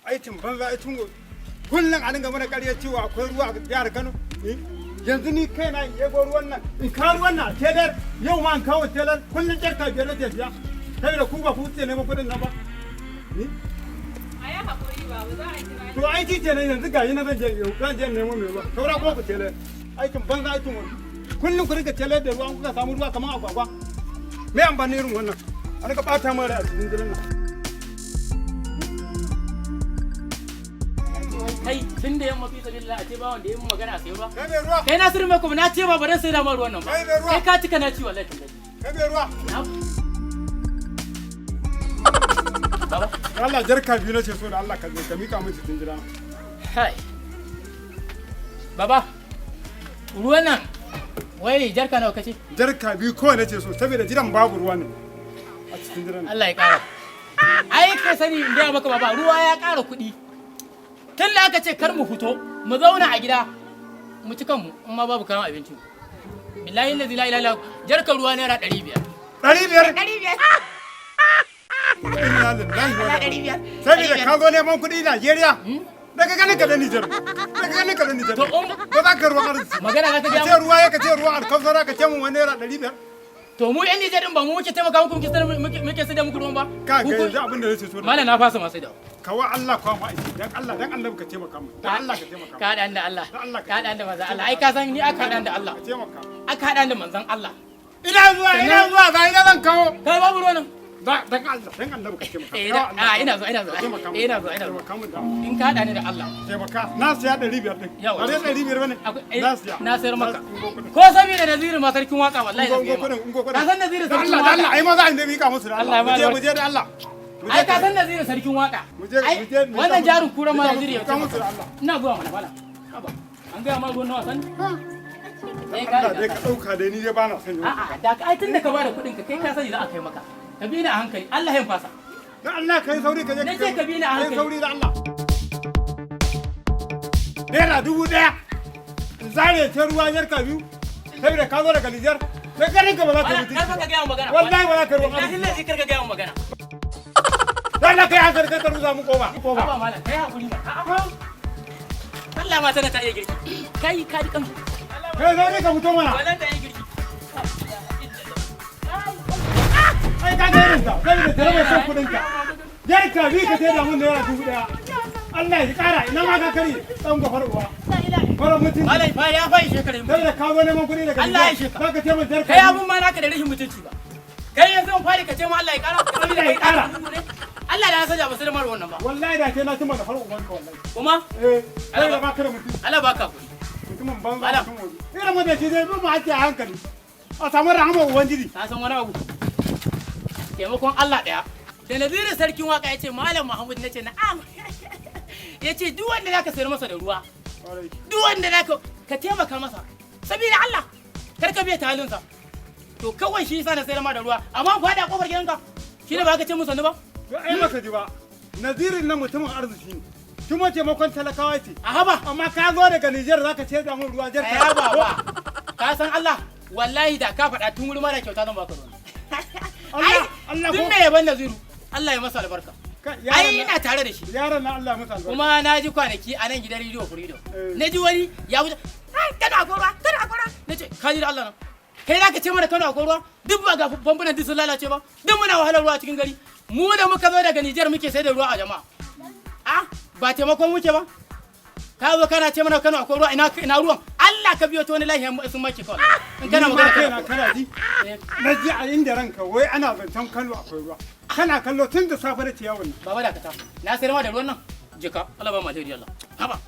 Aikin banza, aikin gobe. Kullum a dinga mana ƙarya cewa akwai ruwa a jihar Kano. Eh? Yanzu ni kaina in ego ruwan nan, in kawo ruwan nan a telar, yau ma in kawo telar, kullum jarka 5 na siya. Saboda ku ba ku wuce neman kuɗin nan ba. Eh? A yi haƙuri baba, za a kira. To aiki kenan yanzu, ga yi na zan je nemo mai ruwa. Saura kuma ku telar. Aikin banza, aikin wani. Kullum ku rinka telar da ruwa, an kuka samu ruwa kamar agwagwa. Me amfani irin wannan? A rinka ɓata min rai a cikin gidan nan. Kai, tun da yamma, fi sabilillah, a ce ba wanda ya yi magana a sayi ruwa. Kai mai ruwa! Kai Nasiru mai kuma na ce ba ba zan sai da ma ruwan nan ba. Kai mai ruwa! Kai ka cika na ci, wallahi tallahi. Kai mai ruwa! Na baba. Allah, jarka 2 nace so da Allah ka mika min cikin gida. Hai baba, ruwan nan wai jarka nawa kace? Jarka 2 kawai nace so, saboda jiran babu ruwa ne a cikin gidan. Allah ya kara. Ai ka sani, in gaya maka baba, ruwa ya kara kuɗi tun da aka ce kar mu fito, mu zauna a gida mu ci kanmu in ma babu kayan abinci. Billahi la ilaha illa, jarkar ruwa ₦500. 500? 500. Inna lillahi wa inna 500. Saboda ka zo neman kuɗi Najeriya. Daga ganin ka da Nijar. Daga ganin ka da Nijar. To, Ba za ka ruwan arziki. Magana za ka Ka gaya ce mu? ruwa ya ka ce ruwa alkausara, ka ce mun wani ₦500. To mu yan Nijar din ba mu muke taimaka muku, muke sai da muku ruwan ba? Ka ga yanzu abin da nace so. Malam, na fasa ma sai da. Kawa Allah kwa ma aiki. Dan Allah, dan Allah ka taimaka mu. Dan Allah ka taimaka mu. Ka haɗa ni da Allah. Dan Allah ka Ka haɗa ni da manzon Allah. Ai ka san ni aka haɗa ni da Allah. Ka taimaka. Aka haɗa ni da manzon Allah. Ina zuwa, ina zuwa, ga ina zan kawo. Kai, babu ruwan nan. Dan Allah, dan Allah ka taimaka. Eh, Kawa Allah. ina zuwa, ina zuwa. Ka taimaka mu. Eh, ina zuwa, ina zuwa. Taimaka mu da Allah. In ka haɗa ni da Allah. Taimaka. Na siya 500 ɗin. Yawa. Ba dai 500 bane. Eh, Na siya. na sayar maka. Na- ungo kuɗin. Ko saboda Naziru ma sarkin waka, wallahi Ungo na sayar kuɗin, ma. ungo kuɗin. Ka san Naziru Da sarkin Allah, da waka. Allah, ai ma za a yi mika musu da Allah Allah. ya Mu je, bada mu je da Allah. Mu je Ai ka tare. san Naziru sarkin waka. Mu je, Ai mu je, mu wannan je jarin kura ma mu Naziru ya mika musu da taimaka. Allah. Ina zuwa mana mala. Haba. An gaya ma ruwan na wasan? Eh, ka Allah riga dai ka ka ɗauka dai, ni dai ba na son yau. A'a, da ka ai tunda ka bada kuɗin ka, kai ka sani za a kai maka. Ka bi ni a hankali, Allah ya fasa. Dan Allah kai sauri ka je. Na ce ka bi ni a Kai hankali. sauri da Allah. ₦1,000. In zare ce ruwa jarka 2. Saboda ka zo daga Nijar. Sai ganin ka ba za ka Wala, mutunci kar fa ka ba. gaya mu magana. Wallahi ba za ka ruwan Billahi arziki. lazi, kar ka gaya mu magana. Dan Allah kai hankali, kar ka rusa mu koba. Koba. Haba malam, kai hakuri ma. A'a. Allah ma tana ta iya girki. Kai ka ji kamshi. Kai sauri ka fito mana. Wallahi ta iya girki. Ai ka ga irin ta. Saboda tare mai son kuɗin ka. Jarka 2 ka sai da mun ₦1,000. Allah ya kara, ina ma ka kare dan gwafar uwa. Mara mutunci. Malam fa ya fa shekara. Saboda ka zo neman kuɗi daga Allah ya Nijar. sheka. Za ka ce mun jarka Kai 2. abun ma naka da rashin mutunci ba. Kai yanzu in fari ka ce mu Allah ya kara. Allah ya kara. Allah da ya sanya ba sai da mara wannan ba. Wallahi da ke na cimma da farin ubanka wallahi. Kuma Eh, sai da baka da mutunci. Allah baka kuɗi. Mutumin banza, Malam. mutum waje. Irin wanda shi dai bin mu ake a hankali. A samu rahama ubangiji. Ka san wani abu? Taimakon Allah ɗaya. Da Naziru sarkin waka ya ce, Malam Muhammad, na ce na'am. Ya ce duk wanda zaka sayar masa da ruwa, duk wanda zaka ka taimaka masa. Saboda Allah, kar ka biya ta halinsa. To kawai shi yasa na sayar ma da ruwa, amma ku haɗa kofar gidanka. Shi ne ba ka ce musu sannu ba? To ai maka ji ba. Nazirin na mutumin arziki ne. Kuma taimakon talakawa ce. A haba. Amma ka zo daga Nijar zaka ce da mun ruwa jarka. Ya baba. Ka san Allah, wallahi da ka faɗa tun wuri ma da kyauta zan baka ruwa. Allah, Allah Duk ko. mai yaban Naziru, Allah ya masa albarka. Ai ina tare da shi. Yaron na Allah masa albarka. Kuma na ji kwanaki a nan gidan rediyo Freedom. Eh. Na ji wani ya wuce, "Ai, Kano akwai ruwa, Kano akwai ruwa." Na ce, ka ji da Allah nan. Kai za ka ce mana Kano akwai ruwa? Duk ba ga famfunan duk sun lalace ba. Duk muna wahalar ruwa a cikin gari. Mu da muka zo daga Nijar muke sai da ruwa a jama'a. Ah, ba taimakon muke ba? Ka zo kana ce mana Kano akwai ruwa, ina ina ruwan? Allah ka biyo ta wani lahiya sun maki kawai. In kana Ni ma magana kaina Kano. kana ji. Eh, Na ji a inda ranka wai ana zancen Kano akwai ruwa. Kana kallo tun da safe da ciyawun nan. Baba, dakata. Na sayar ma da ruwan nan. Jika, Allah ba mu alheri Allah. Haba.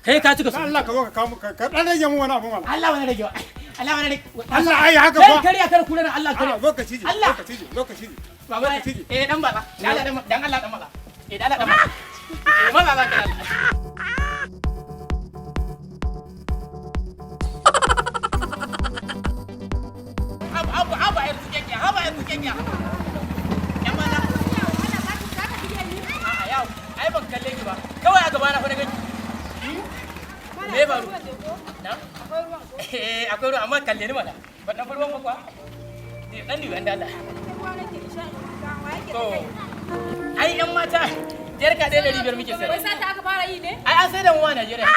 Kai ka cika su. Dan Allah ka zo ka kawo ka dan rage mu wani abu mana. Allah wani rage wa. Allah wani rage. Allah ai haka Kai fa. kariya kar kula da Allah kare. A lokaci ji, Allah. lokaci ji, lokaci ji. Baba, Lokaci ji. eh, dan baba. Dan Allah dan Allah dan maza. Eh, dan Allah dan maza. Eh, maza za ka Allah. Abu abu abu ai rike haba ai rike. Yan mata. A'a yau, ai ban kalle ki ba. Kawai a gaba na fa na gani. Me faru? Na? Eh, akwai ruwa amma kalle ni mana. Ban dan ruwan ba kuwa? Eh, dan ni ban da Allah. To, ai yan mata, Jarka ɗaya 500 muke Wai sayar. sata aka fara yi ne? Ai an sai da mu a Najeriya.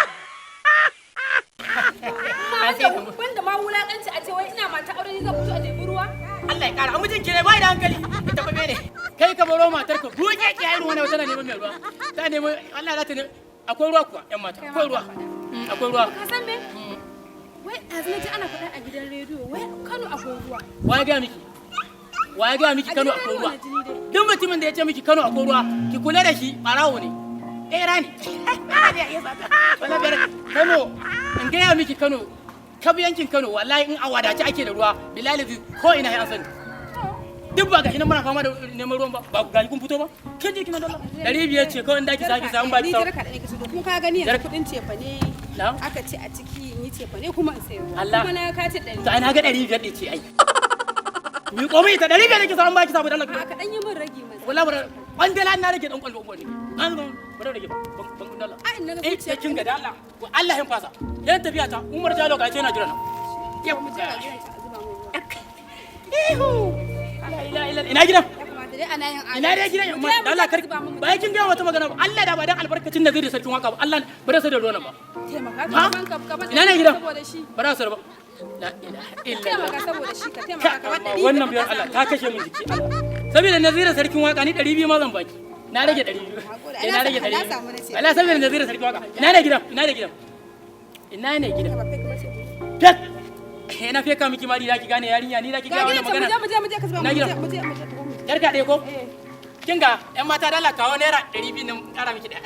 An sai da mu. Banda ma wulakanci a ce wai ina mata aure ni zan fito a nemi ruwa. Allah ya kara mijin ki ne bai da hankali ita ba ne kai ka baro matar ka buke ki irin wani tana neman mai ruwa ta nemi Allah za ta nemi akwai ruwa kuwa yan mata akwai ruwa. Akwai ruwa. Ka san me? Wai ɗazu na ji ana faɗa a gidan rediyo wai Kano akwai ruwa. Wa ya ga miki? Wa ya ga miki A Kano gidan akwai rediyo ruwa? na ji ni dai. Duk mutumin da ya ce miki Kano akwai ruwa, ki kula da shi, barawo ne, bera ne. Wala bera Kano, in gaya miki, Kano kab yankin Kano wallahi in a wadace ake da ruwa, bilal ko ina ya sani. Duk ba gashi nan muna fama da neman ruwan ba, ba gashi kun fito ba, kin je kina dalla 500 ce kawai in daki saki samu ba ki Ni samu. jarka ɗaya kace to kuma ka gani yanzu kuɗin cefa ne. Na'am. Aka ce a ciki in yi cefa ne kuma in sayi ruwa. Allah. Kuma na ka ce 100. To ai na ga 500 ɗin ce ai. Mi komai ta 500 nake samu ba ki samu dalla. A ka ɗan yi min ragi mai. Wallahi bara kwandala na rage dan kwallo ko ne. An zo bara rage ba ban kwandala. Ai, in na ga eh zuciya kin ga da Allah. Ko Allah hin fasa. Yan tafiya ta Umar Jalo ga ce na jira na. Yau Mu je ga gidan ta a zuba min ruwa. Ihu. La ilaha illallah. Ina gidan? Ya kamata dai ana yin Ina dai gidan? Mu je Da Allah mu kar zuba min mu ba kin ga wata magana ba. Allah da ba dan albarkacin da zai da sarkin waka ba. Allah bare sai da ruwan nan ba. Taimaka Ha? ka ban ka ban Ina ne gidan? saboda shi. Bara sai ba. La ilaha Ka illallah. taimaka saboda shi, ka taimaka ka ban 500. Wannan biyar Allah ta kashe min jiki Allah. Saboda Nazira sarkin waka ni 200 ma zan baki. Na rage 200. Hakuri, Eh, na rage na 200. samu na ce. Allah saboda Nazira sarkin waka. Ina ne gidan? Ina ne gidan? Ina ne gidan? Ba fake ba ce. Fek. Eh, na feka miki mari da ki gane yarinya ni da ki Ga ga gidan wannan can, mu je magana. mu je mu je ka zuba Na mu gidan. je mu je mu je mu je. Yarka ɗaya ko? Eh. Kin ga ƴan mata da Allah kawo naira 200 nan ƙara miki ɗaya.